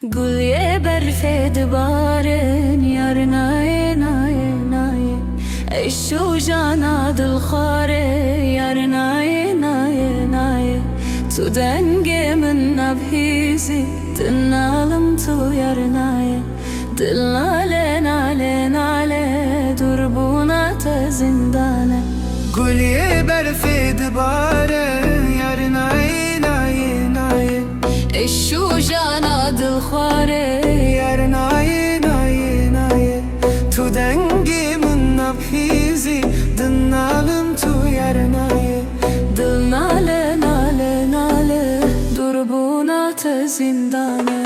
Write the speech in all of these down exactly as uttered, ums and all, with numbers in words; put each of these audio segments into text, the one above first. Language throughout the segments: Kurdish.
Gul yê berfê dibarin, yar nayê, nayê, nayê. Eş û jana dilxwarê, yar nayê, nayê, nayê. Tu dengê min nabhîzî, dinalim tu yar nayê. Dil nale, nale, nale, dûrbûna te zîndan e. Gul yê berfê dibare, yar nayê, nayê, nayê. Eş û jana dilxware, yar nayê, nayê, nayê. Tu dengê min nabhîzî, dinalim tu yar nayê. Dil nale, nale, nale, dûrbûna te zîndan e.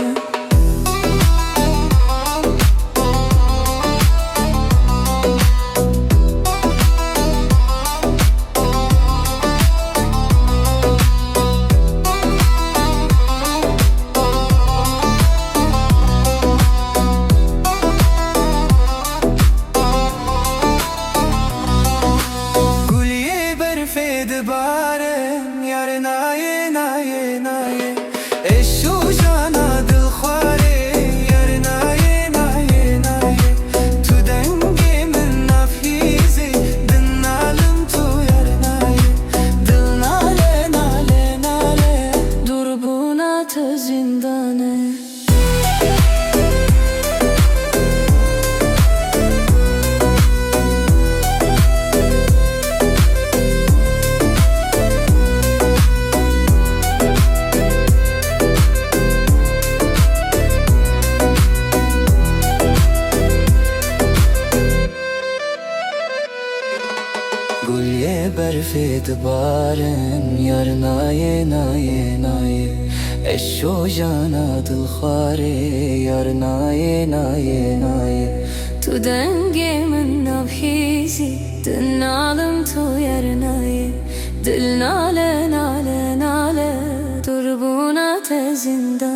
Gul yê berfê dibare, yar nayê, nayê, nayê. Eş û jana dilxwarê, yar nayê, nayê, nayê. Tu dengê min nabhîzî, dinalim tu yar nayê. Dil nale, nale, nale, dûrbûna te zîndan e. Gul yê berfê dibarin, yar nayê, nayê, nayê. Eş û jana dilxwarê, yar nayê, nayê, nayê. Tu dengê min nabhîzî, dinalim tu yar nayê. Dil nale, nale, nale, dûrbûna te zîndan.